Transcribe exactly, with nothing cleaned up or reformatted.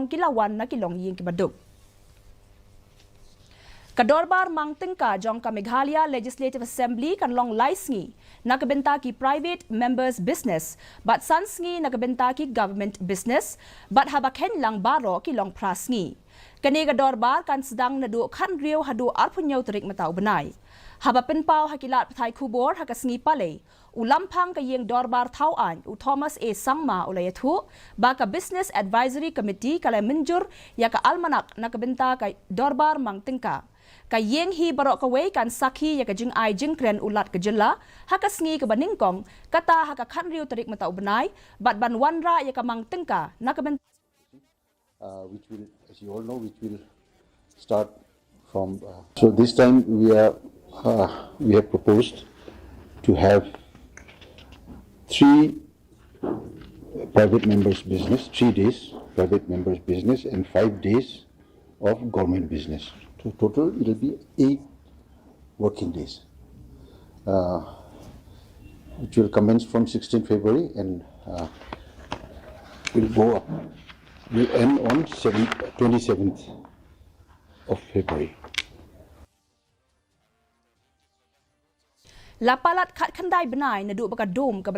ki la wan na ki longïing kiba duk. Ka dorbar mang tyngka jong ka Meghalaya Legislative Assembly kan long lai sngi na ka bynta ki private members business bad san sngi na ka bynta ki government business, bad haba kheiñ lang baroh ki long phra sngi. Kane ka dorbar kan sdang naduh khathynriew haduh arphew hynñiew tarik mynta u bnai. Haba pynpaw ha ki lad pathai khubor ha ka sngi Palei, u Lamphang ka ïing dorbar thaw aiñ, u Thomas A Sangma, u la ïathuh ba ka Business Advisory Committee ka la mynjur ïa ka almanak na ka bynta ka dorbar mang tyngka. Ka ïing hi baroh kawei kan sakhi ïa ka jingai jingkren u Lat ka jylla ha ka sngi kaba nyngkong, kata ha ka khathynriew tarik mynta u bnai, bad ban wanrah ïa ka mang tyngka na ka bynta. Uh, which will, as you all know, which will start from. Uh, so this time we are, uh, we have proposed to have three private members' business, three days private members' business, and five days of government business. So total, it will be eight working days, uh, which will commence from sixteenth February and, uh, will go up, will end on seven, twenty-seventh of February. La palat khatkhyndai bnai naduh ba ka dum kaba la